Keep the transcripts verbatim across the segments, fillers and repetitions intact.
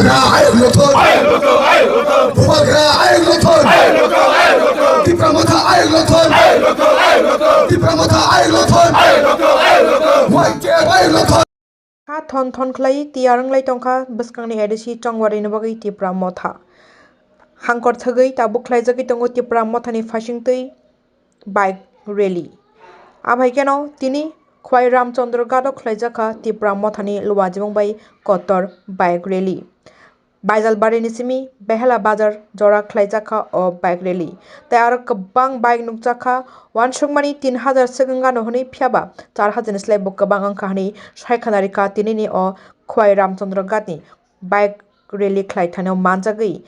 Ayuk lothon. Bubagra ayuk lothon. Tipra Motha ayuk lothon. Tipra Motha ayuk lothon. Y K F ayuk lothon. Kha thon thon khlai tiyar wnglai tongkha bwskangni A D C chongbarini bagwi Tipra Motha. Hangkor thwgwi tabuk khlaijagwi tongo Tipra Mothani phaisingtwi bike rally. Amhai kheno tini Khwai Ramchandra Ghat o khlaijakha Tipra Mothani luajimung bai kotor bike rally. Baijalbarini simi Behela Bazar jora khlaijakha o bike rally. Tei aro kwbang bike nukjakha, uansukmani tin hajar swkang gano hwnwi, phiyaba char hajar ni slai bo kwbang wngkha hwnwi sai khna rikha tinini o Khwai Ramchandra Ghatni bike rally khlai thani manjagwi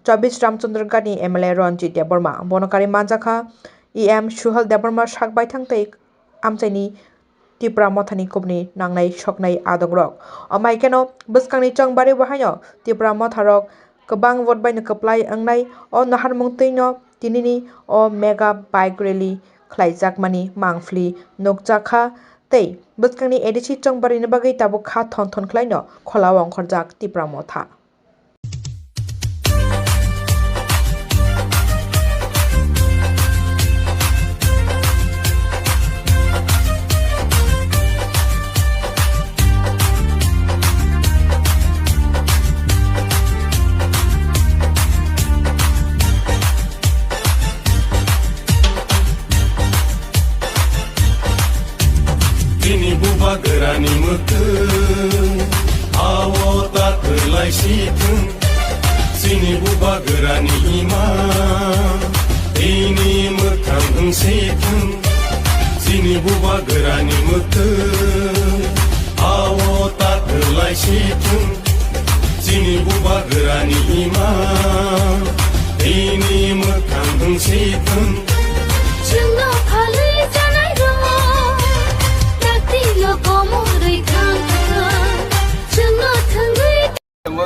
chobbish Ramchandra Ghatni M L A Ranjit Debbarma. Bono karwi manjakha E M Suhal Debbarma sak baithang tei amchaini Tipra Mothani kubuni nangnai soknai adongrok. Amhai kheno bwskangni chongbari bo haino Tipra Motharok kwbang vote baino kwplai wngnai o naharmung twino tinini o mega bike rally khlaijakmani mangpili nukjakha tei bwskangni A D C chongbarini bagwi tabuk kha thon thon khlaino kholao ongkhorjak Tipra Motha. Chini bubagrani mwkhwng, ao ta kwlai si thung. Chini bubagrani ima, tini mwkhang wng si thung. Chini bubagrani mwkhwng, ao ta kwlai si thung. Chini bubagrani ima, tini mwkhang wng si thung. Chwngno phalwi janai rok, taktino komorwi thang thang. Chwngno thwngwi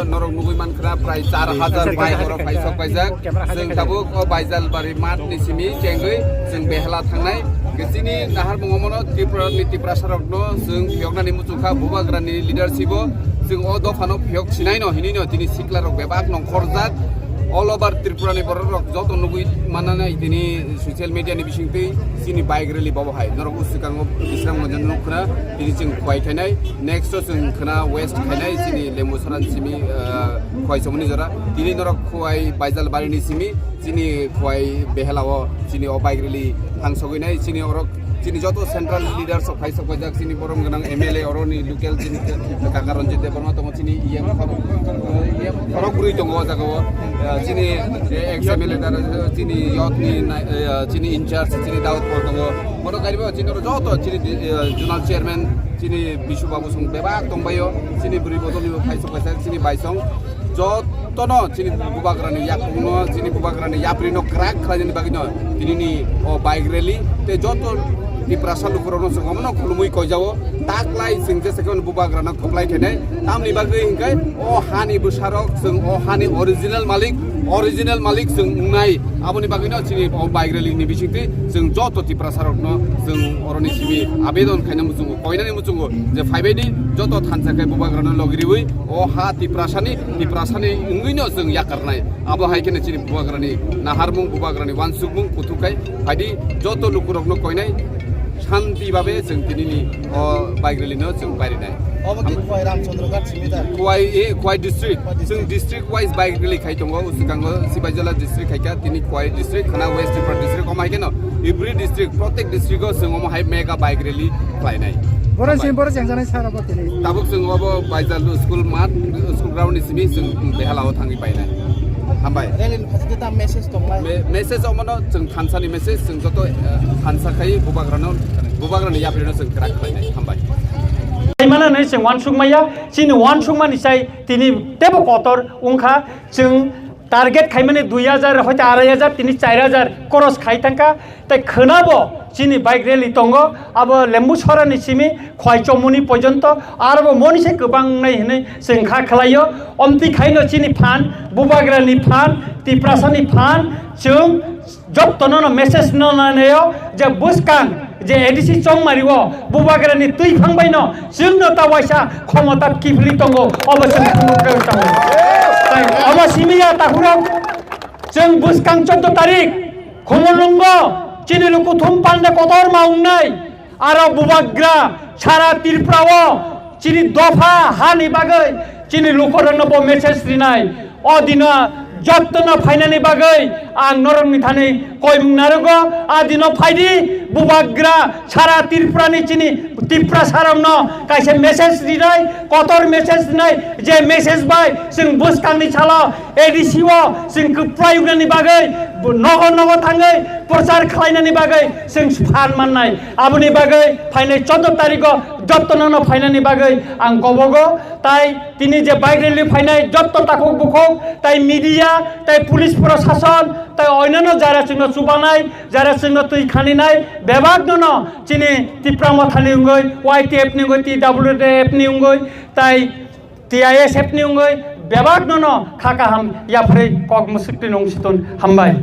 Norok nugwi mankha prai char hajar bai borok phaisok paijak. Chwng tabuk o Baijalbari math ni simi chengwi chwng Behela thangnai. Chini naharmung omono Tripura ni Tiprasa rokno chwng phiyoknani muchungkha, bubagrani leadership o chwng o dophano phiyok sinaino hinino tini sikla rok bebak nongkhorjak. All over Tripura ni borok rok joto nugwi mananai tini social media ni bisingtwi chini bike rally bobo hai. Norok uswkango Bisramganj nukkhwna tini chwng Khwai khainai. Next o chwng khwna west khainai chini Lembusara ni simi, ah, Khwai Chomoni jora. Tini norok Khwai Baijalbari ni simi chini Khwai Behela o chini o bike rally thangsogwi nai chini orok chini joto central leaders rok phaisok paijak chini borom gwnang M L A oroni local chini kaka Ranjit Debbarma tongo chini E M khorok, E M khorok brwi tongo o jaga o, ah, chini ex M L A dara chini youth ni nai-, ah, chini in charge chini Daud Paul tongo. Bono kariba chini oro joto chini di-, eh, zonal chairman chini Bisu Babu song bebak tongbaio, chini bwrwi bodol ni bo phaisok kaisa chini baisong jotono chini bubagrani yakungno chini bubagrani yaprino kwrak khlainani bagwino tinini o bike rally tei joto Tiprasa lukurokno chwng omono khulumwi koijao. Taklai chwng jesa khe bubagrano kwplai khainai tamni bagwi hinkhe o hani bwsarok chwng o hani original malik, original malik chwng wngnai. Aboni bagwino chini o bike rally ni bisingtwi chwng joto Tiprasa rokno chwng oroni simi abedon khaina muchungo, koinani muchungo je phaibaidi joto thansa khe bubagrano logi riwi o ha Tiprasani, Tiprasani wngwino chwng yakarnai. Abo hai kheno chini bubagrani naharmung, bubagrani wansukmung kuthuk khai phaidi joto lukurokno koinai shanti babe chwng tinini o bike rally no chwng pairinai. Obo khe Khwai Ramchandra Ghat simi da? Khwai, eh, Khwai district. Khwai district. Chwng district wise bike rally khai tongo, uswkango Sibaijala district khai kha, tini Khwai district, khana West Tripura district, omo hai kheno every district, protek district o chwng omo hai mega bike rally khlainai. Borok Hambai. Simi borok chengjanai sara bo tini. Tabuk chwng obo Baijal school math, school ground ni simi chwng Behala o thangwi painai. Hambai. Rally ni phaikhe ta message tongnai? Me-, message omono chwng thansa ni message, chwng joto, eh, thansa khai bubagrano, bubagrani yaprino chwng kwrak khlainai. Hambai. Tei mano hinwi chwng uansuk maya, chini uansukmani sai tini teibo kotor wngkha, chwng target khaimani dui hajar hoite arai hajar tini char hajar koros khai thangkha, tei khwnabo chini bike rally tongo, abo Lembusarani simi Khwai Chomoni porjonto, aro bo moni se kwbang wngnai hinwi chwng kha khlaio. Omtwi khaino chini phan, bubagrani phan, Tiprasani phan, chwng jotono no message no nanaio je bwskang je A D C chongmario bubagrani twi phang baino chwngno ta waisa khomota kiphilwi tongo, obo chwng phunukjagwi tongo. Simiya takhurok, chwng bwskang chwddo tarik Khumulwngo chini lukuthum panda kotor ma wngnai, aro bubagra sara Tripura o chini dopha hani bagwi chini lukurokno bo message rinai. O dino jottono phainani bagwi ang norokni thani koimung narogo. A dino phaidi bubagra sara Tripurani chini Tiprasarokno kaisa message rinai, kotor message rinai, je message bai chwng bwskangni salo A D C o chwng kwplai wngnani bagwi, nogo nogo thangwi prochar khlainani bagwi chwng phan mannai. Aboni bagwi phainai chwddo tarigo jottono phainani bagwi ang kobogo. Tai tini je bike rally phainai jotto takhuk bukhuk, tai media, tai police prosason, tai oinano jara chwngno chubanai, jara chwngno twi khaninai, bebak nono chini Tipra Mothani wngwi, Y T F ni wngwi, T W F ni wngwi, tai T I S F ni wngwi bebak nono kha kaham yapharwi kok mwswk twi nung siton hambai.